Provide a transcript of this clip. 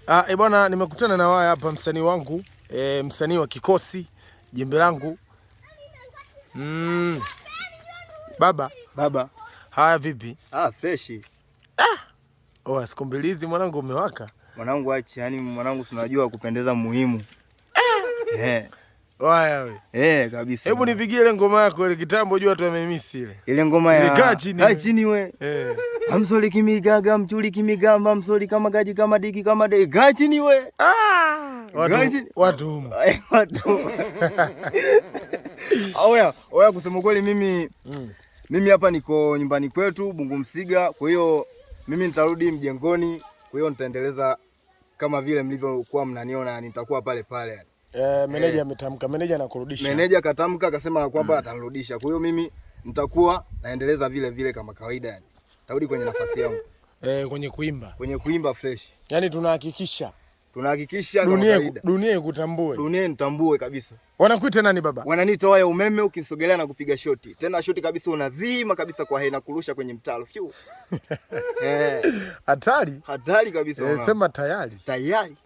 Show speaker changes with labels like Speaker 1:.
Speaker 1: Ah, bwana nimekutana na waya hapa msanii wangu, msanii wa kikosi, jembe langu. Baba,
Speaker 2: Baba.
Speaker 1: Haya vipi?
Speaker 2: Ah, fresh.
Speaker 1: Oh, siku mbili hizi mwanangu umewaka.
Speaker 2: Mwanangu achi, yani mwanangu tunajua kupendeza muhimu.
Speaker 1: Waya we.
Speaker 2: Kabisa.
Speaker 1: Hebu nipigie ile ngoma yako ile kitambo, jua watu wamemiss ile.
Speaker 2: Ile ngoma ya
Speaker 1: Ile kaa chini.
Speaker 2: Kaa chini we. Amsoli kimigaga, mchuli kimigamba, msoli kama gaji kama diki kama dei. Kaa chini we.
Speaker 1: Watu,
Speaker 2: Kaa chini.
Speaker 1: watu humu.
Speaker 2: Watu. Oya, oya, kusema kweli mimi mimi hapa niko nyumbani kwetu Bungu Msiga, kwa hiyo mimi nitarudi mjengoni, kwa hiyo nitaendeleza kama vile mlivyokuwa mnaniona, nitakuwa pale pale yani.
Speaker 1: Meneja ametamka, meneja anakurudisha.
Speaker 2: Meneja katamka akasema kwamba atanirudisha. Kwa hiyo mimi nitakuwa naendeleza vile vile kama kawaida yani. Tarudi kwenye nafasi yangu.
Speaker 1: Kwenye kuimba.
Speaker 2: Kwenye kuimba fresh.
Speaker 1: Yaani tunahakikisha.
Speaker 2: Tunahakikisha kama kawaida.
Speaker 1: Dunia ikutambue.
Speaker 2: Dunia nitambue kabisa.
Speaker 1: Wanakuita nani baba?
Speaker 2: Wananiita waya umeme, ukimsogelea na kupiga shoti. Tena shoti kabisa unazima kabisa kwa hena kurusha kwenye mtaro. Fiu.
Speaker 1: Hatari.
Speaker 2: Hatari kabisa mwanangu.
Speaker 1: Sema tayari.
Speaker 2: Tayari.